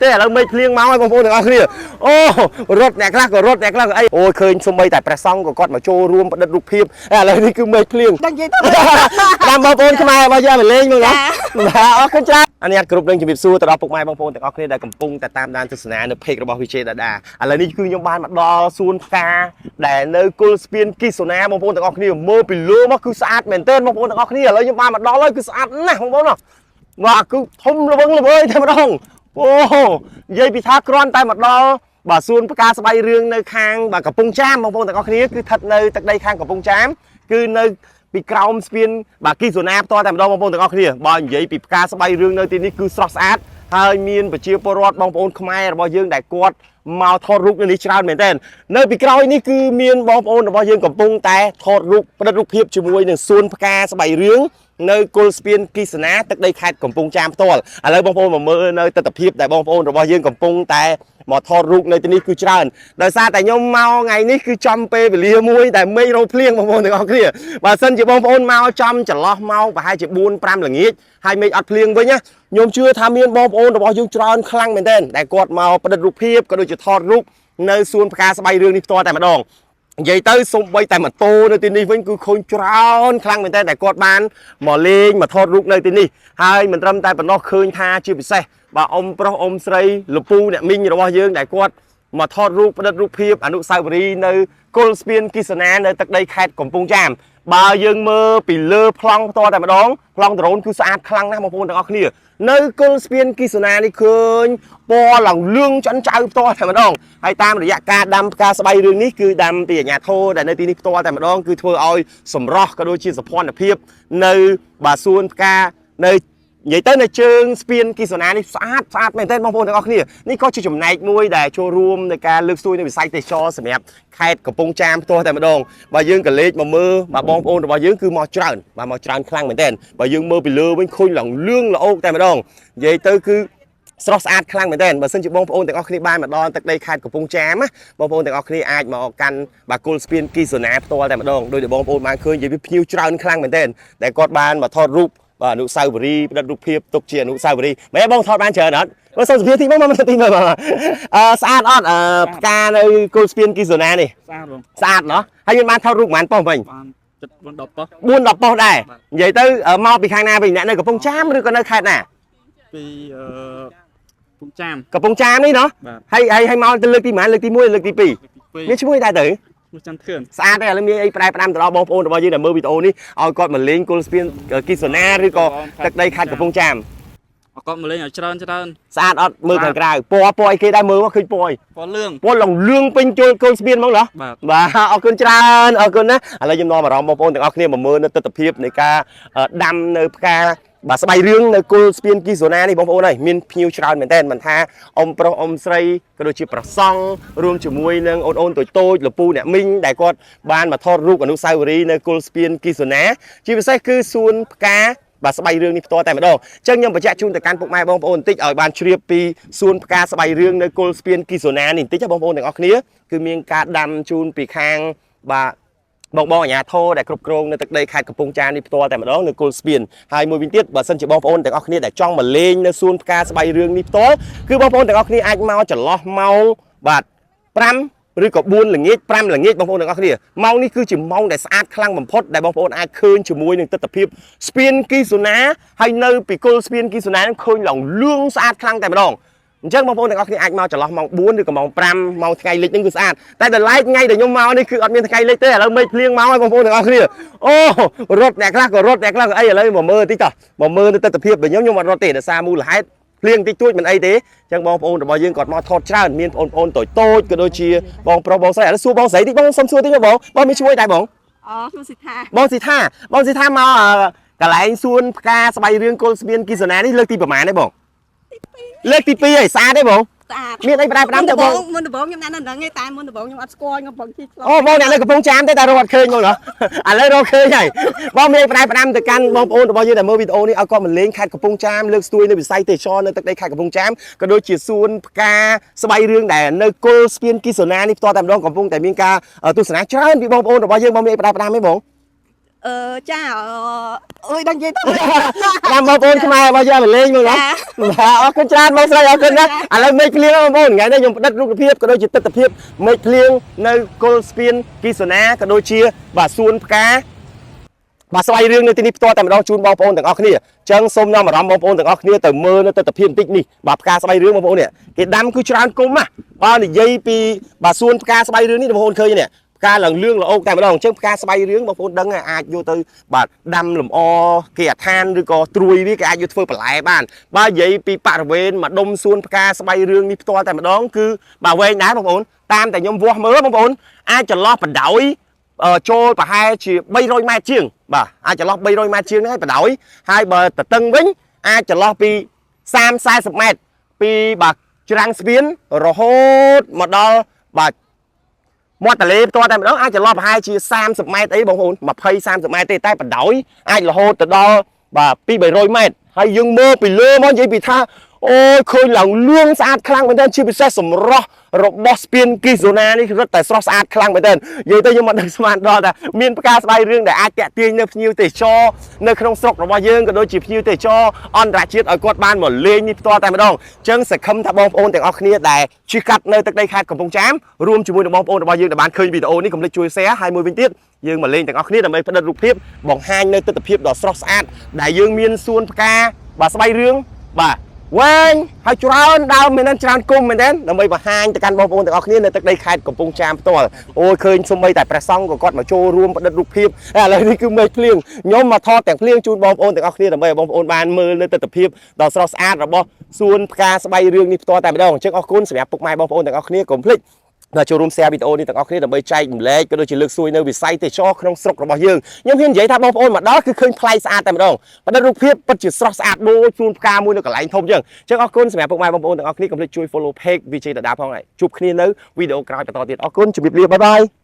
ទេឥឡូវមេឃភ្លៀងមកហើយបងប្អូនទាំងអស់គ្នាអូរត់អ្នកខ្លះក៏រត់អ្នកខ្លះក៏អីអូឃើញសំបីតែព្រះសង្ឃក៏គាត់មកចូលរួមផ្ដិតរូបភាពឥឡូវនេះគឺមេឃភ្លៀង ដឹងនិយាយទៅ តាមបងប្អូនខ្មែររបស់យើងមកលេងមកណាបាទអរគុណច្រើនអនុញ្ញាតគ្រប់នឹងជំរាបសួរទៅដល់ពុកម៉ែបងប្អូនទាំងអស់គ្នាដែលកំពុងតែតាមដានទស្សនានៅ page របស់ Vijay Dada ឥឡូវនេះគឺខ្ញុំបានមកដល់សួនផ្កាដែលនៅគល់ស្ពានគីសូណាបងប្អូនទាំងអស់គ្នាមើលពីលើមកគឺស្អាតមែនទែនបងប្អូនទាំងអស់គ្នាឥឡូវខ្ញុំបានមកដល់ហើយគឺស្អាតណាស់បងប្អូនណាបាទគឺធំល្វឹងល្វើយតែម្ដងអូនិយាយពីថាគ្រាន់តែមកដល់បាទសួនផ្កាស្បៃរឿងនៅខាងបាទកំពង់ចាមបងប្អូនទាំងអស់គ្នាគឺស្ថិតនៅទឹកដីខាងកំពង់ចាមគឺនៅពីក្រោមស្ពានបាទគីសូណាផ្ទាល់តែម្ដងបងប្អូនទាំងអស់គ្នាបើនិយាយពីផ្កាស្បៃរឿងនៅទីនេះគឺស្រស់ស្អាតហើយមានប្រជាពលរដ្ឋបងប្អូនខ្មែររបស់យើងដែលគាត់មកថតរូបនៅនេះច្រើនមែនទែននៅពីក្រោយនេះគឺមានបងប្អូនរបស់យើងកំពុងតែថតរូបផ្ដិតរូបភាពជាមួយនឹងសួនផ្កាស្បៃរឿងនៅគល់ស្ពានគីសនាទឹកដីខេត្តកំពង់ចាមផ្ទាល់ឥឡូវបងប្អូនមកមើលនៅទស្សនវិជ្ជាដែលបងប្អូនរបស់យើងកំពុងតែមកថតរូបនៅទីនេះគឺច្រើនដោយសារតែខ្ញុំមកថ្ងៃនេះគឺចំពេលវេលាមួយដែលមេឃរោភ្លៀងបងប្អូនទាំងអស់គ្នាបើសិនជាបងប្អូនមកចំចន្លោះមកប្រហែលជា4 5ល្ងាចហើយមេឃអត់ភ្លៀងវិញណាខ្ញុំជឿថាមានបងប្អូនរបស់យើងច្រើនខ្លាំងមែនទែនដែលគាត់មកផ្ដិតរូបភាពក៏ដូចជាថតរូបនៅសួនផ្កាស្បៃរឿងនេះផ្ទាល់តែម្ដងនិយាយទៅសំបីតែម៉ូតូនៅទីនេះវិញគឺឃើញច្រើនខ្លាំងមែនទែនដែលគាត់បានមកលេងមកថតរូបនៅទីនេះហើយមិនត្រឹមតែប៉ុណ្ណោះឃើញថាជាពិសេសបាទអ៊ំប្រុសអ៊ំស្រីលពូអ្នកមីងរបស់យើងដែលគាត់មកថតរូបផ្ដិតរូបភាពអនុស្សាវរីយ៍នៅគល់ស្ពានគីសនានៅទឹកដីខេត្តកំពង់ចាមបើយើងមើលពីលើប្លង់ផ្ទាល់តែម្ដងប្លង់ដ្រូនគឺស្អាតខ្លាំងណាស់បងប្អូនទាំងអស់គ្នានៅគល់ស្ពានគីសនានេះឃើញពណ៌ឡើងលឿងឆ្អិនចៅផ្ទាល់តែម្ដងហើយតាមរយៈការដាំផ្កាស្បៃរឿងនេះគឺដាំពីអាជ្ញាធរដែលនៅទីនេះផ្ទាល់តែម្ដងគឺធ្វើឲ្យសម្រស់ក៏ដូចជាសោភ័ណភាពនៅបាទសួនផ្កានៅនិយាយទៅនៅជើងស្ពានគីសនានេះស្អាតស្អាតមែនទែនបងប្អូនទាំងអស់គ្នានេះក៏ជាចំណែកមួយដែលចូលរួមในការលើកស្ទួយនៅវិស័យទេសចរសម្រាប់ខេត្តកំពង់ចាមផ្ទាល់តែម្ដងបើយើងក៏លេខមកមើលបាទបងប្អូនរបស់យើងគឺមកច្រើនបាទមកច្រើនខ្លាំងមែនទែនបើយើងមើលពីលើវិញឃើញឡើងលឿងល្អោកតែម្ដងនិយាយទៅគឺស្រស់ស្អាតខ្លាំងមែនទែនបើសិនជាបងប្អូនទាំងអស់គ្នាបានមកដល់ទឹកដីខេត្តកំពង់ចាមណាបងប្អូនទាំងអស់គ្នាអាចមកកាន់បាទគល់ស្ពានគីសូណាផ្ទាល់តែម្ដងដោយដែលបងប្អូនបានឃើញនិយាយពីភ្ញៀវច្រើនខ្លាំងមែនទែនដែលគាត់បានមកថតរូបបាទអនុស្សាវរីយ៍ផ្ដិតរូបភាពទុកជាអនុស្សាវរីយ៍មែនបងថតបានច្រើនអត់មើលសុំសភាតិចមកមកតិចមើលមកអឺស្អាតអត់អឺផ្កានៅគល់ស្ពានគីសូណានេះ ស្អាតបង ស្អាតណោះហើយយើងបានថតរូបប៉ុន្មានប៉ុស្តិ៍វិញ បានចិត្ត4 10ប៉ុស្តិ៍ 4 10ប៉ុស្តិ៍ដែរនិយាយទៅមកពីខាងណាវិញអ្នកនៅកំពង់ចាមឬក៏នៅខេត្តណា ពីអឺពងចាម កំពង់ចាមនេះណោះ បាទ ហើយហើយហើយមកទៅលើកទីប៉ុន្មានលើកទី1លើកទី2 លើកទី មានឈ្មោះអីដែរទៅ 2ឈ្មោះច័ន្ទធឿន ស្អាតទេឥឡូវមានអីផ្ដែផ្ដាំទៅដល់បងប្អូនរបស់យើងដែលមើលវីដេអូនេះឲ្យគាត់មកលេងគល់ស្ពានគីសូណាឬក៏ទឹកដីខេត្តកំពង់ចាម អកមកលេងឲ្យច្រើនច្រើន ស្អាតអត់មើលខាងក្រៅពណ៌ពណ៌អីគេដែរមើលមកឃើញពណ៌អី ពណ៌លឿង ពណ៌ឡងលឿងពេញជុលគល់ស្ពានហ្មងណោះ បាទ បាទអរគុណច្រើនអរគុណណាឥឡូវខ្ញុំនាំអារម្មណ៍បងប្អូនទាំងអស់គ្នាមកមើលនៅទស្សនវិជ្ជានៃការដាំនៅផ្កាបាទស្បៃរឿងនៅគល់ស្ពានគីសូណានេះបងប្អូនហើយមានភ្ញៀវច្រើនមែនតើមិនថាអ៊ំប្រុសអ៊ំស្រីក៏ដូចជាប្រសង់រួមជាមួយនឹងអូនអូនតូចតូចលពូអ្នកមីងដែលគាត់បានមកថតរូបអនុស្សាវរីយ៍នៅគល់ស្ពានគីសូណាជាពិសេសគឺសួនផ្កាបាទស្បៃរឿងនេះផ្ទាល់តែម្ដងអញ្ចឹងខ្ញុំបញ្ជាក់ជូនទៅកាន់ពុកម៉ែបងប្អូនបន្តិចឲ្យបានជ្រាបពីសួនផ្កាស្បៃរឿងនៅគល់ស្ពានគីសូណានេះបន្តិចណាបងប្អូនទាំងអស់គ្នាគឺមានការដាំជូនពីខាងបាទបងបងអាជ្ញាធរដែលគ្រប់គ្រងនៅទឹកដីខេត្តកំពង់ចាមនេះផ្ទាល់តែម្ដងនៅគល់ស្ពានហើយមួយវិញទៀតបើសិនជាបងប្អូនទាំងអស់គ្នាដែលចង់មកលេងនៅសួនផ្កាស្បៃរឿងនេះផ្ទាល់គឺបងប្អូនទាំងអស់គ្នាអាចមកចន្លោះម៉ោងបាទ5ឬក៏4ល្ងាច5ល្ងាចបងប្អូនទាំងអស់គ្នាម៉ោងនេះគឺជាម៉ោងដែលស្អាតខ្លាំងបំផុតដែលបងប្អូនអាចឃើញជាមួយនឹងទស្សនវិជ្ជាស្ពានគីសូណាហើយនៅពីគល់ស្ពានគីសូណានឹងឃើញឡើងលឿងស្អាតខ្លាំងតែម្ដងអញ្ចឹងបងប្អូនទាំងអស់គ្នាអាចមកចន្លោះម៉ោង4ឬក៏ម៉ោង5ម៉ោងថ្ងៃលិចហ្នឹងគឺស្អាតតែដល់ឡែកថ្ងៃដែលខ្ញុំមកនេះគឺអត់មានថ្ងៃលិចទេឥឡូវមេឃភ្លៀងមកហើយបងប្អូនទាំងអស់គ្នាអូរត់អ្នកខ្លះក៏រត់អ្នកខ្លះក៏អីឥឡូវមកមើលតិចតោះមកមើលនៅទស្សនវិជ្ជារបស់ខ្ញុំខ្ញុំអត់រត់ទេដោយសារមូលហេតុភ្លៀងតិចតួចមិនអីទេអញ្ចឹងបងប្អូនរបស់យើងគាត់មកថតច្រើនមានបងប្អូនតូចតូចក៏ដូចជាបងប្រុសបងស្រីឥឡូវសួរបងស្រីតិចបងសុំសួរតិចបងបងមានឈ្មោះអីដែរបង អូឈ្មោះសិដ្ឋា បងស៊ីថាបងស៊ីថាមកកន្លែងសួនផ្កាស្បៃរឿងគល់ស្មៀនគីសណានេះលើកទីប្រហែលទេបងលើកទី2ហើយស្អាតទេបង ស្អាត មានអីផ្ដែផ្ដាំទៅបង មុនដំបូងខ្ញុំណាស់នៅហ្នឹងឯងតែមុនដំបូងខ្ញុំអត់ស្គាល់ខ្ញុំប្រឹងជីឆ្លង អូបងអ្នកនៅកំពង់ចាមទេតែរកអត់ឃើញបងណោះឥឡូវរកឃើញហើយបងមានអីផ្ដែផ្ដាំទៅកាន់បងប្អូនរបស់យើងដែលមើលវីដេអូនេះឲ្យគាត់មកលេងខេត្តកំពង់ចាមលើកស្ទួយនៅវិស័យទេសចរនៅទឹកដីខេត្តកំពង់ចាមក៏ដូចជាសួនផ្កាស្បៃរឿងដែលនៅគល់ស្ពានគីសណានេះផ្ទាល់តែម្ដងកំពុងតែមានការទស្សនាច្រើនពីបងប្អូនរបស់យើងបងមានអីផ្ដែផ្ដាំទេបង អឺចាអើយដឹងនិយាយទៅ តាមបងប្អូនខ្មែររបស់យើងមកលេងមកណាបាទអរគុណច្រើនបងស្រីអរគុណណាស់ឥឡូវមេឃភ្លៀងបងប្អូនថ្ងៃនេះខ្ញុំផ្ដិតរូបភាពក៏ដូចជាទស្សនភាពមេឃភ្លៀងនៅគល់ស្ពានគីសូណាក៏ដូចជាបាទសួនផ្កាបាទស្វ័យរឿងនៅទីនេះផ្ទាល់តែម្ដងជូនបងប្អូនទាំងអស់គ្នាអញ្ចឹងសូមនាំអារម្មណ៍បងប្អូនទាំងអស់គ្នាទៅមើលនៅទស្សនភាពបន្តិចនេះបាទផ្កាស្បៃរឿងបងប្អូននេះគេដាំគឺច្រើនគុំណាបើនិយាយពីបាទសួនផ្កាស្បៃរឿងនេះបងប្អូនឃើញនេះផ្កាឡើងលឿងល្អោកតែម្ដងអញ្ចឹងផ្កាស្បៃរឿងបងប្អូនដឹងហើយអាចយកទៅបាទដាំលម្អគេអដ្ឋានឬក៏ត្រួយវាគេអាចយកធ្វើបន្លែបានបើនិយាយពីបរិវេណម្ដុំសួនផ្កាស្បៃរឿងនេះផ្ទាល់តែម្ដងគឺបាទវែងដែរបងប្អូនតាមតែខ្ញុំវាស់មើលបងប្អូនអាចចន្លោះបណ្ដោយ ចូលប្រហែលជា300ម៉ែត្រជាងបាទអាចចន្លោះ300ម៉ែត្រជាងហ្នឹងហើយបដ ாய் ហើយបើតតឹងវិញអាចចន្លោះពី30 40ម៉ែត្រពីបាទច្រាំងស្ពានរហូតមកដល់បាទមាត់ទន្លេផ្ទាល់តែម្ដងអាចចន្លោះប្រហែលជា30ម៉ែត្រអីបងប្អូន20 30ម៉ែត្រទេតែបដ ாய் អាចរហូតទៅដល់បាទ2 300ម៉ែត្រហើយយើងមើលពីលើមកនិយាយពីថាអូយឃើញឡើងលឿងស្អាតខ្លាំងមែនទែនជាពិសេសសម្រស់របស់ស្ពានគីហ្សូណានេះរឹតតែស្រស់ស្អាតខ្លាំងមែនទែននិយាយទៅខ្ញុំមិនដឹងស្មានដល់ថាមានផ្កាស្បៃរឿងដែលអាចតាក់ទាញនៅភ្ញៀវទេសចរនៅក្នុងស្រុករបស់យើងក៏ដូចជាភ្ញៀវទេសចរអន្តរជាតិឲ្យគាត់បានមកលេងនេះផ្ទាល់តែម្ដងអញ្ចឹងសង្ឃឹមថាបងប្អូនទាំងអស់គ្នាដែលជិះកាត់នៅទឹកដីខេត្តកំពង់ចាមរួមជាមួយនឹងបងប្អូនរបស់យើងដែលបានឃើញវីដេអូនេះកុំភ្លេចជួយ share ហើយមួយវិញទៀតយើងមកលេងទាំងអស់គ្នាដើម្បីផ្ដិតរូបភាពបង្ហាញនៅទិដ្ឋភាពដ៏ស្រស់ស្អាតដែលយើងមានសួនផ្កាបាទស្បៃរឿងបាទវែងហើយច្រើនដើមមែនទេច្រើនគុំមែនទេដើម្បីបង្ហាញទៅកាន់បងប្អូនទាំងអស់គ្នានៅទឹកដីខេត្តកំពង់ចាមផ្ទាល់អូយឃើញសូម្បីតែព្រះសង្ឃក៏គាត់មកចូលរួមផ្ដិតរូបភាពឥឡូវនេះគឺមេឃភ្លៀងខ្ញុំមកថតទាំងភ្លៀងជូនបងប្អូនទាំងអស់គ្នាដើម្បីឲ្យបងប្អូនបានមើលនៅទិដ្ឋភាពដ៏ស្រស់ស្អាតរបស់សួនផ្កាស្បៃរឿងនេះផ្ទាល់តែម្ដងអញ្ចឹងអរគុណសម្រាប់ពុកម៉ែបងប្អូនទាំងអស់គ្នាកុំភ្លេច ដល់ចូលរួម share វីដេអូនេះទាំងអស់គ្នាដើម្បីចែករំលែកក៏ដូចជាលើកស្ទួយនៅវិស័យទេសចរក្នុងស្រុករបស់យើងខ្ញុំហ៊ាននិយាយថាបងប្អូនមកដល់គឺឃើញប្លែកស្អាតតែម្ដងបណ្ឌិតរូបភាពពិតជាស្រស់ស្អាតដូចសួនផ្កាមួយនៅកន្លែងធំចឹងអញ្ចឹងអរគុណសម្រាប់ពុកម៉ែបងប្អូនទាំងអស់គ្នាកុំភ្លេចជួយ follow page Vijay Dada ផងហើយជួបគ្នានៅវីដេអូក្រោយបន្តទៀតអរគុណជម្រាបលា bye bye.